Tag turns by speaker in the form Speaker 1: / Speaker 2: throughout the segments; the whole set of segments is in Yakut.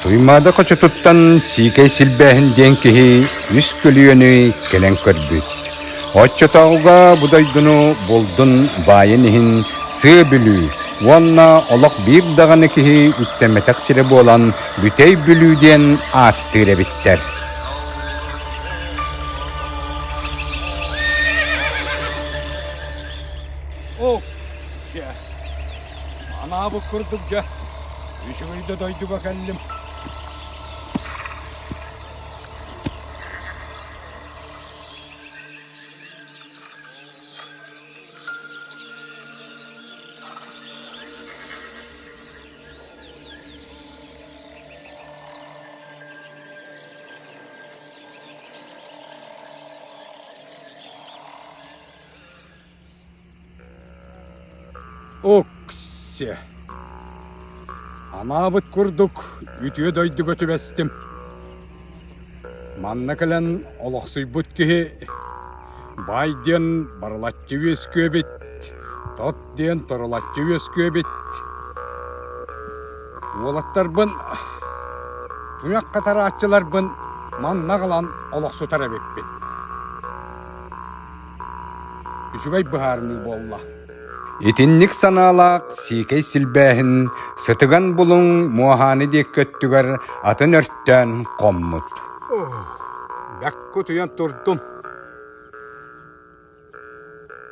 Speaker 1: Туймаада хочотуттан Сиикэй Силбээһин диэн киһи үс көлүөнү кэлэн көрбүт. Оччотооҕуга бу дойдуну булдун баайын иһин Сыа Бүлүү уонна олох биир даҕаны киһи үктэммэтэх сирэ буолан Бүтэй Бүлүү диэн ааттыыр эбиттэр.
Speaker 2: Окся! Анаабыт курдук дьэ, үчүгэй да дойдуга кэллим. Окся! Анаабыт курдук үтүө дойдуга түбэстим. Манна кэлэн олохсуйбут киһи баай диэн барылаччы үөскүө эбит, тот диэн торулаччы үөскүө эбит. Уолаттарбын, туйах хатарааччыларбын манна аҕалан олохсутар эбиппин. Үчүгэй быһаарыныы буолла.
Speaker 1: Итинник санаалаах сиикэй силбээһин сытыган булуҥ муоһааны диэки өттүгэр атын өртөөн хоммут.
Speaker 2: Бэккэ утуйан турдум.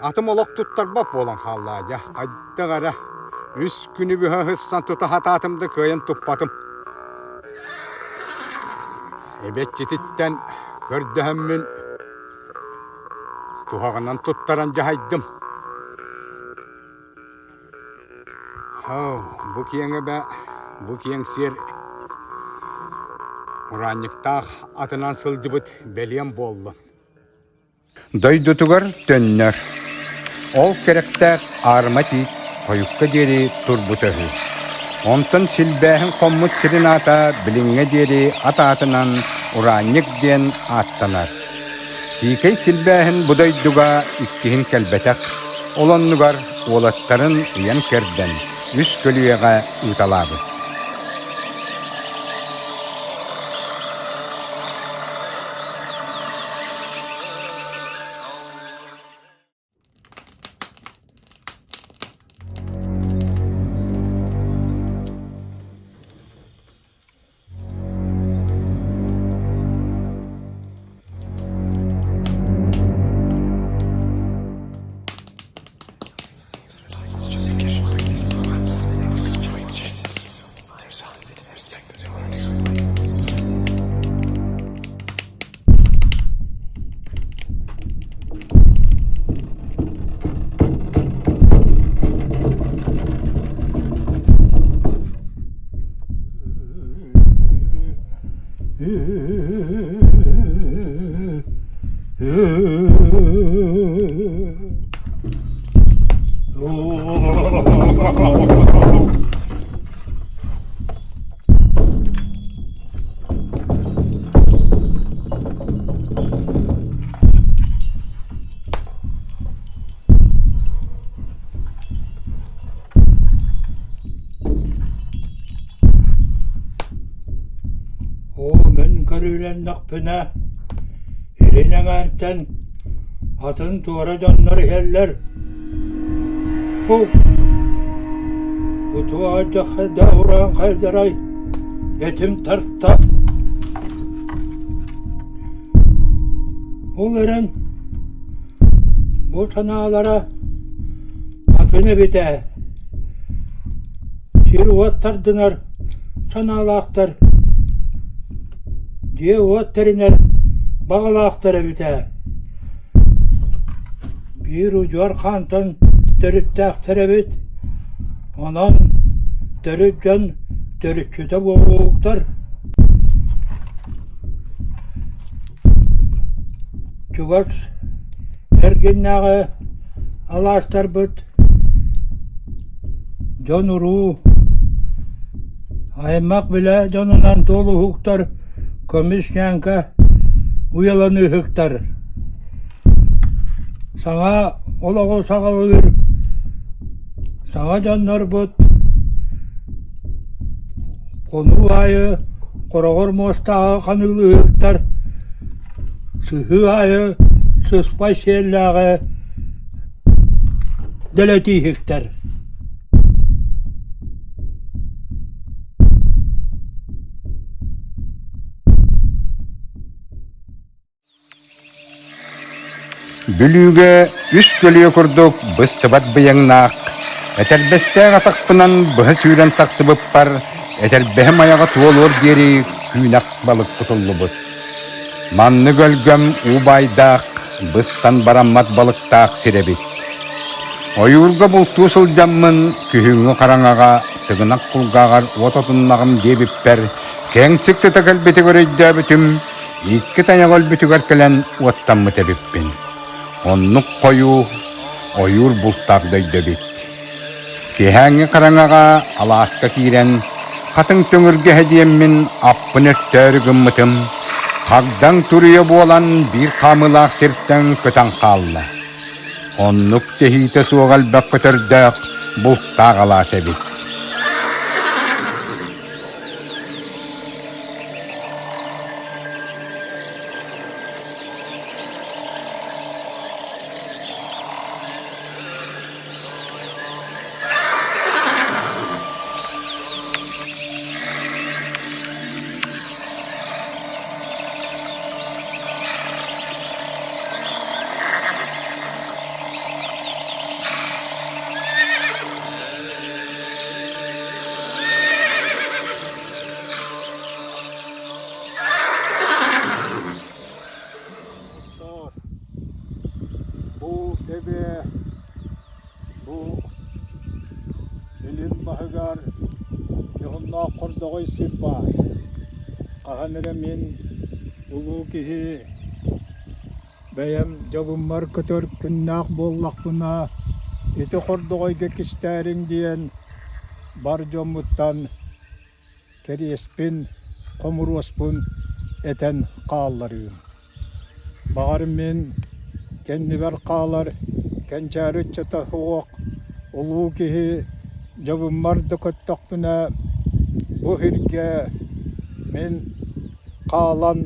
Speaker 2: Атым олох туттарбат буолан хаалла дьэ, хайдах эрэ үс күнү быһа ыһыссан тута сатаатым да кыайан туппатым. Эбэччититтэн көрдөһөммүн Туһаҕынан туттаран дьаһайдым. Бу киэҥ эбэ, бу киэҥ сир ураанньыктаах атынан сылдьыбыт бэлиэм буоллун.
Speaker 1: Дойдутугар төннөр. Ол кэрэхтээх аарыма тиит хойукка диэри турбута үһү. Онтон силбээһин хоммут сирин аата билиҥҥэ диэри ат аатынан Ураанньык диэн ааттанар. Сиикэй силбээһин бу дойдуга иккиһин кэлбэтэх, ол оннугар уолаттарын ыйан-кэрдэн үс көлүйэҕэ ыыталаабыт.
Speaker 3: Оо, мин көрүүлэннэхпинэ, илин эҥээртэн атын туора дьоннор иһэллэр. Фу, бу да урааҥхайдарай, этим тарта. Ол эрэн бу санаалара атын эбит ээ. Сир-уот тардынар санаалаахтар, дьиэ-уот тэринэр баҕалаахтар эбит ээ. Биир удьуор хаантан төрүттээхтэр эбит, онон төрүт дьон төрүччүтэ буолуохтар. Чугас эргиннээҕи алаастарбыт дьон-уруу, аймах-билэ дьонунан туолуһуктар, көмүс ньээҥкэ уйаланыыһыктар. Саҥа олоҕу саҕалыыр саҥа дьоннорбут хонуу аайы. Хороҕор муостааҕы ханыылыһыктар сыһыы аайы сыспай сиэллээҕи дэлэтииһиктэр.
Speaker 1: Бүлүүгэ үс көлүйэ курдук быстыбат быйаҥнаах, этэрбэстээх атахпынан быһа сүүрэн тахсыбыппар, этэрбэһим айаҕа туолуор диэри күүнэх балык кутуллубут. Маннык өлгөм уу баайдаах, быстан бараммат балыктаах сир эбит. Ойуурга бултуу сылдьаммын, күһүҥҥү хараҥаҕа сыгынах кулгааҕар уот отуннаҕым диэбиппэр, кэҥсик сыта кэлбитигэр өйдөөбүтүм, Икки тайах өлбүтүгэр кэлэн уоттаммыт эбиппин. Оннук хойуу, ойуур бултаах дойду эбит. Киэһээҥҥи хараҥаҕа алааска киирэн, хатыҥ төҥүргэһэ диэммин аппын өртөөрү гыммытым, хагдаҥ туруйа буолан биир хаамыылаах сиртэн көтөн хаалла. Оннук тэһиитэ суох элбэх көтөрдөөх бултаах алаас эбит.
Speaker 2: Бу эбээ бу илин баһыгар дьоһуннаах хордоҕой сир баар. Хаһан эрэ мин улуу киһи Бэйэм дьолуммар көтөр күннээх буоллахпына, ити хордоҕойго кистээриҥ диэн бар дьоммуттан кэриэспин, хомуруоспун этэн хаалларыым. Баҕар мин кэннибэр хаалар кэнчээри ыччата суох улуу киһи дьолуммар да көттөхпүнэ, бу сиргэ мин хаалан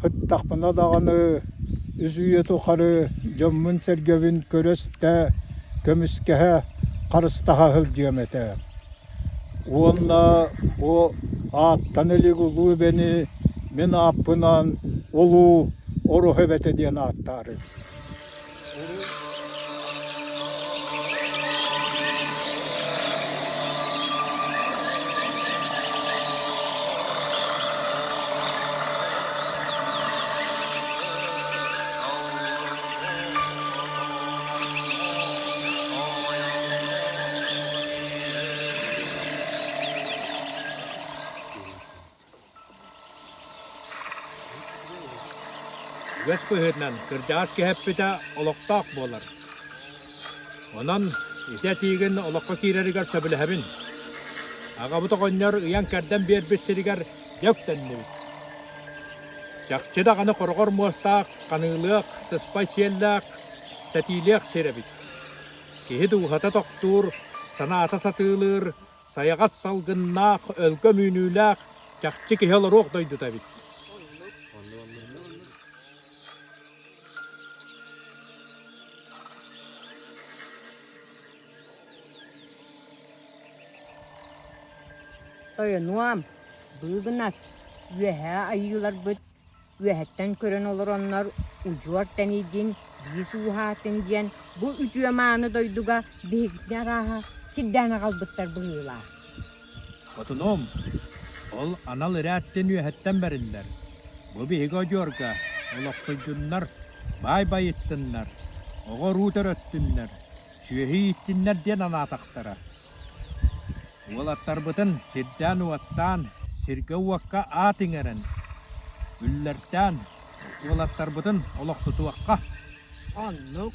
Speaker 2: Ыттахпына даҕаны үс үйэ тухары дьоммун-сэргэбин көрө-истэ, көмүскэһэ, харыстаһа сылдьыам этэ. Уонна бу ааттана илик улуу эбэни мин ааппынан Улуу Оруһа эбэтэ диэн ааттаарым.
Speaker 3: Үгэс быһыытынан кырдьаҕас киһи эппитэ олохтоох буолар. Онон ити этиигин олоххо киирэригэр сөбүлэһэбин. Аҕабыт оҕонньор ыйан-кэрдэн биэрбит сиригэр дьэ үктэннибит. Чахчы даҕаны хороҕор муостаах, ханыылыах, сыспай сиэллээх, сэтиилиэх сир эбит. Киһи дууһата тохтуур, санаата сатыылыыр, сайаҕас салгыннаах, өлгөм үүнүүлээх, чахчы киһи олоруох дойдута эбит.
Speaker 4: Тойонуом, быыгынас, үөһээ айыыларбыт Үөһэттэн көрөн олороннор удьуор тэнийдин, биис ууһаатын диэн бу үтүө-мааны дойдуга биһигини арааһа сирдээн аҕалбыттар быһыылаах.
Speaker 3: Хотунум, ол анал ирээттэн үөһэттэн бэриллэр. Бу биһиги одьуорга олохсуйдуннар, баай байыттыннар, оҕо-уруу төрөттүннэр, сүөһү ииттиннэр диэн анаатахтара. Уолаттарбытын сирдээн-уоттаан, сиргэ-уокка аат иҥэрэн, үллэртээн уолаттарбытын олохсутуохха.
Speaker 4: Оннук.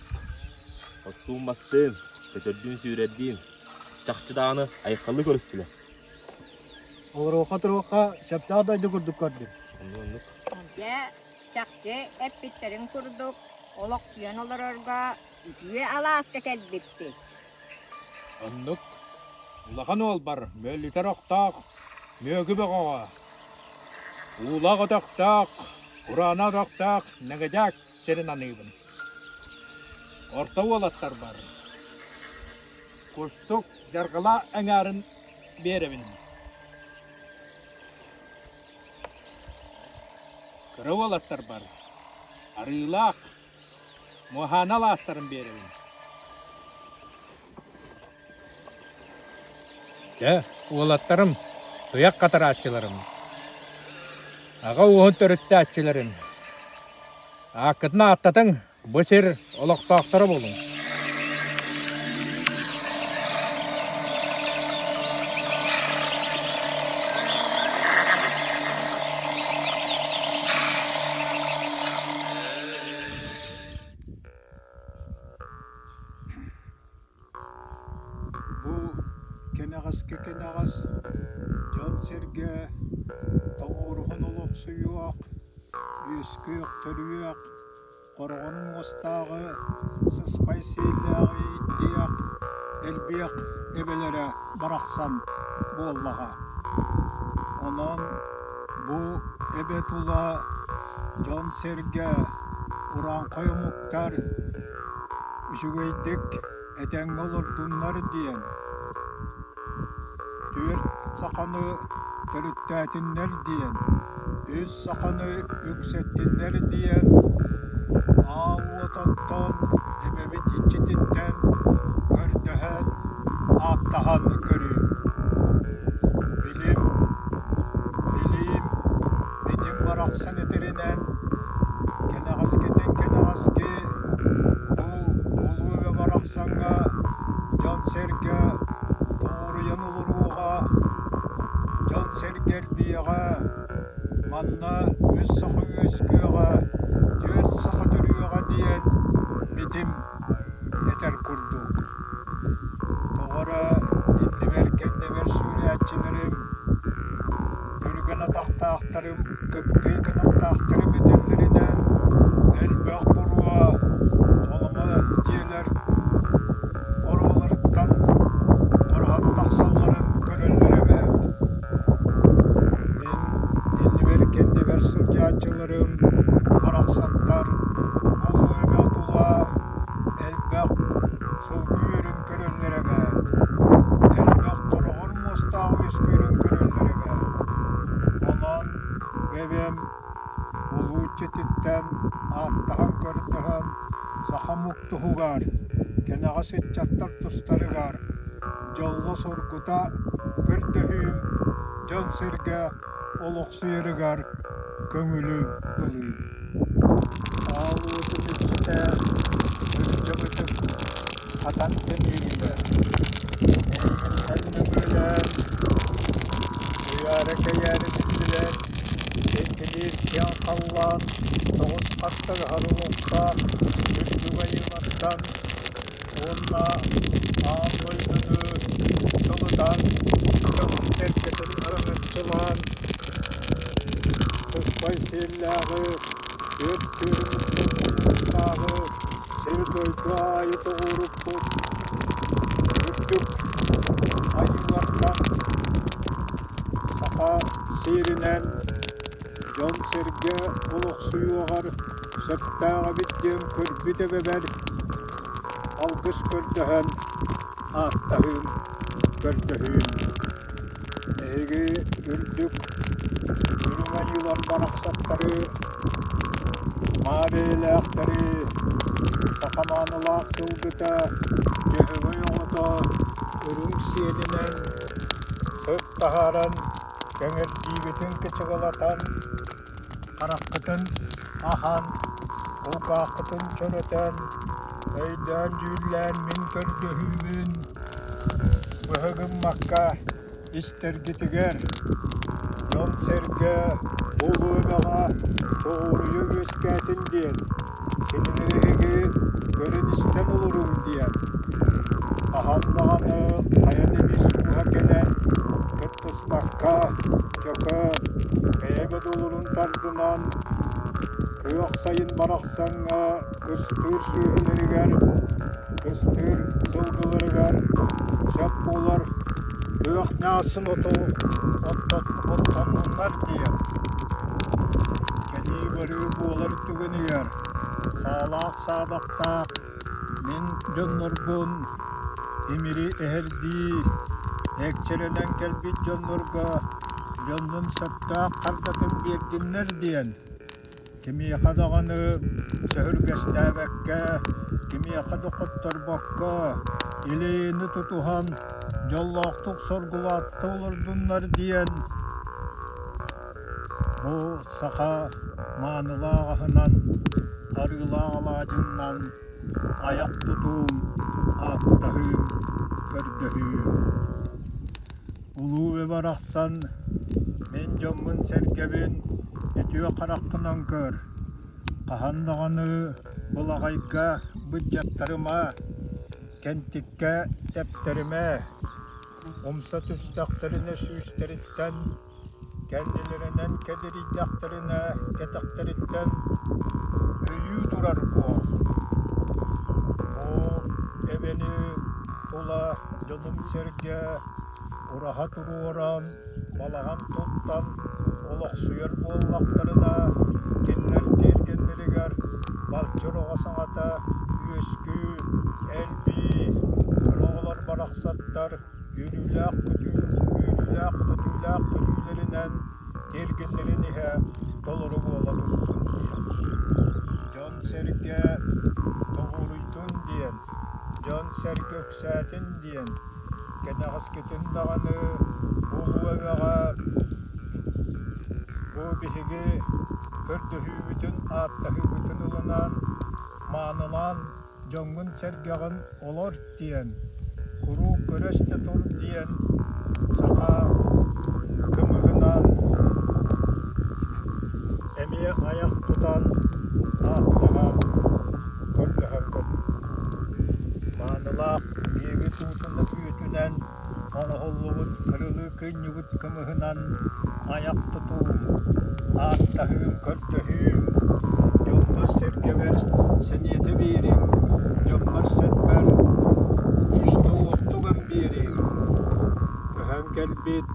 Speaker 5: Оттуун-мастыын, көтөрдүүн-сүүрэрдиин чахчы даҕаны айхаллыы көрүстүлэр.
Speaker 6: Олоруохха-туруохха сөптөөх дойду курдук көрдүм.
Speaker 5: Оннук.
Speaker 4: Дьэ, чахчы эппиттэрин курдук, олохсуйан олорорго Үтүө алааска кэлбиппит.
Speaker 3: Оннук. Улахан уолбар мөлүтэр охтоох Мүөгү бөҕөҕө. Уулаах өтөхтөөх, кураана өтөхтөөх Нэгэдьээк сирин аныыбын. Орто уолаттарбар Кустук Дьарҕала эҥээрин биэрэбин. Кыра уолаттарбар Арыылаах Муоһаана алаастарын биэрэбин. Дьэ, уолаттарым, туйах хатарааччыларым, аҕа ууһун төрүттээччилэрим, ааккытын ааттатыҥ, бу сир олохтоохторо буолуҥ.
Speaker 2: Бу кэнэҕэски кэнэҕэс дьон-сэргэ тоҕуоруһан олохсуйуох, үөскүөх-төрүөх, хороҕор муостааҕы, сыспай сиэллээҕи ииттиэх, элбиэх эбэлэрэ барахсан буоллаҕа. Онон бу эбэ тула дьон-сэргэ, урааҥхай омуктар Үчүгэйдик этэҥҥэ олордуннар диэн түөрт саханы төрүттээтиннэр диэн, үс саханы үксэттиннэр диэн аал уот оттон эбэбит иччититтэн көрдөһөн, ааттаһан көрүү. Билим, билиим, битим барахсан этэринэн Кэнэҕэскитин кэнэҕэски бу улуу эбэ барахсаҥҥа дьон-сэргэ тоҕуоруйан олоруоҕа, дьон-сэргэ элбиэҕэ, манна үс саха үөскүөҕэ, түөрт саха төрүөҕэ диэн битим этэр курдук. Тоҕо эрэ иннибэр-кэннибэр сүүрээччилэрим Түргэн атахтаахтарым, кыптыый кынаттаахтарым этэллэринэн, элбэх буруо, холомо дьиэлэр оруоларыттан хороһон тахсалларын көрөллөр эбээт. Мин иннибэр-кэннибэр сылдьааччыларым барахсаттар улуу эбэ тула элбэх сылгы үөрүн көрөллөр эбээт. Элбэх хороҕор муостаах үөскүүрүн көрөллөр эбээт. Онон бэйэм улуу иччититтэн ааттаһан-көрдөһөн саха омук туһугар, кэнэҕэс ыччаттар тустарыгар дьолло-соргута көрдөһүүм дьон-сэргэ олохсуйарыгар көҥүлү ылыы. Аал уотун иччитэ Үрдүк Ытык хатан тэнииригэр эйигиттэн мөҥүөлээн, куйаара-кэйээрэ биллибэт, кэҥкилиир киэҥ халлаан тоҕус хаттыгаһар олохтоох үрдүк айыылартан уонна аан дойдуну сылытан, дьонун-сэргэтин араҥаччылаан, сыспай сиэллээҕи, түөрт түөрүмүттэн хомуһуттааҕы сир-дойду аайы тоҕуоруппут үрдүк айыылартан саха сиэринэн дьон-сэргэ олохсуйуоҕар сөптөөх эбит диэн көрбүт эбэбэр алгыс көрдөһөн ааттаһыым, көрдөһүүм. Эһиги үрдүк үрүҥ айыылар барахсаттары, маа бэйэлээхтэри, саха маанылаах сылгыта, дьөһөгөй оҕото үрүҥ сиэлинэн сыт таһааран, кэҥэрдиигитин кычыгылатан, хараххытын аһан, кулгааххытын чөрөтөн, өйдөөн-дьүүллээн мин көрдөһүүбүн быһа гыммакка истэргитигэр дьон-сэргэ улуу эбэҕэ тоҕуоруйа үөскээтин диэн, кинилэри эһиги көрөн-истэн олоруҥ диэн, хаһан даҕаны хайа да эмис ууһа кэлэн кыттыспакка Чөкө бэйэ бодолорун тардынан, күөх сайын барахсаҥҥа кыстыыр сүөһүлэригэр, кыстыыр сылгыларыгар сөп буолар күөх ньаасын оту оттоннуннар диэн.
Speaker 7: Кэлии-барыы буолар түгэнигэр саалаах-саадахтаах мин дьоннорбун имири эһэрдии, экчирэнэн кэлбит дьоннорго дьоннун сөптөөх хардатын биэрдиннэр диэн Кимиэхэ даҕаны сөһүргэстээбэккэ, кимиэхэ да хотторбокко, илиини тутуһан, дьоллоохтук соргулаатта олордуннар диэн бу саха маанылаах аһынан, арыылаах алаадьыннан айах тутуум, ааттаһыым, көрдөһүүм. Улуу Эбэ барахсан, мин дьоммун-сэргэбин үтүө хараххынан көр, хаһан даҕаны былаҕайга быдьаттарыма, кэнтиккэ тэптэримэ, умса түстэхтэринэ сүүстэриттэн Кэннилэринэн кэдэрийдэхтэринэ кэтэхтэриттэн өйүү турар буол. Бу эбэни тула дьонум-сэргэ ураһа туруоран, балаҕан туттан олохсуйар буоллахтарына, кинилэр тиэргэннэригэр балчыр оҕо саҥата үөскүү, элбии, кыра оҕолор барахсаттар Үөрүүлээх көтүү, үөрүүлээх көтүүлээх көтүүлэринэн тиэргэннэрин иһэ толору буола турдун диэн. Дьон-сэргэ тоҕуоруйдун диэн, дьон-сэргэ үксээтин диэн, кэнэҕэскитин даҕаны Улуу Эбэҕэ бу биһиги көрдөһүүбүтүн, ааттаһыыбытын ылынан, маанылаан дьоҥҥун-сэргэҕин олор диэн, куруук көрө-истэ тур диэн саха кымыһынан эмиэ айах тутан ааттаһан көрдөһөн көрдүм. Маанылаах биэбит уутун үүтүнэн Оҥоһуллубут кырылыы кыынньыбыт кымыһынан айах тутуум, ааттаһыым, көрдөһүүм, дьоммор-сэргэбэр сэниэтэ биэриҥ, дьоммор-сэргэбэр күүстэ-уохтуган биэриҥ. Көһөн кэлбит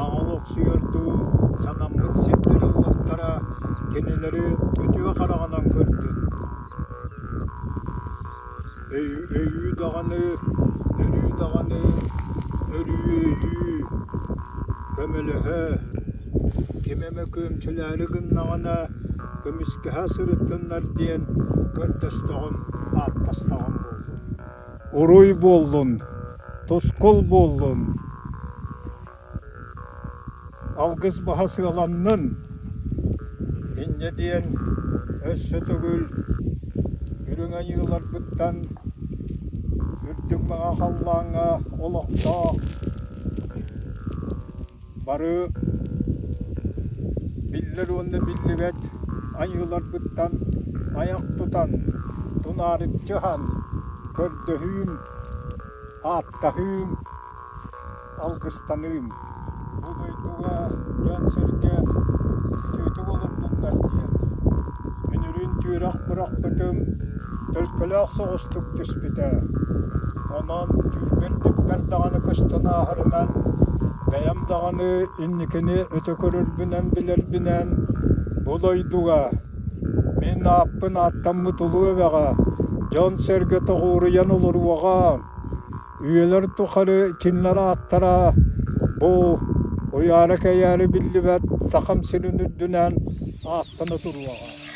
Speaker 7: аҕал охсуйардуу санаммыт сирдэр ыллыктара кинилэри үтүө хараҕынан көрдүн. Өйүү даҕаны, өрүү даҕаны, өрүү өйүү, көмөлөһө, ким эмэ күөмчүлээри гыннаҕына көмүскэһэ сырыттыннар диэн көрдөстөҕүм, ааттастаҕым буоллун. Уруй буоллун, тускул буоллун! Алгыс баһа сыаланнын, инньэ диэн өссө төгүл үрүҥ айыыларбыттан үрдүк маҥа халлааҥҥа олохтоох бары биллэр уонна биллибэт айыыларбыттан айах тутан, тунаарыччыһан көрдөһүүм, ааттаһыым алгыстаныым. Бу дойдуга дьон-сэргэ үтүөтүк олордуннар диэн үнүрүүн түөрэх бырахпытым төлкөлөөх соҕустук түспүтэ. Онон түүлбэр-биппэр даҕаны көстөн ааһарынан, бэйэм даҕаны инникини өтө көрөрбүнэн билэрбинэн бу дойдуга мин ааппын ааттаммыт улуу эбэҕэ дьон-сэргэ тоҕуоруйан олоруоҕа. Үйэлэр тухары кинилэр ааттара бу уйаара-кэйээри биллибэт Сахам сирин үрдүнэн ааттана туруоҕа.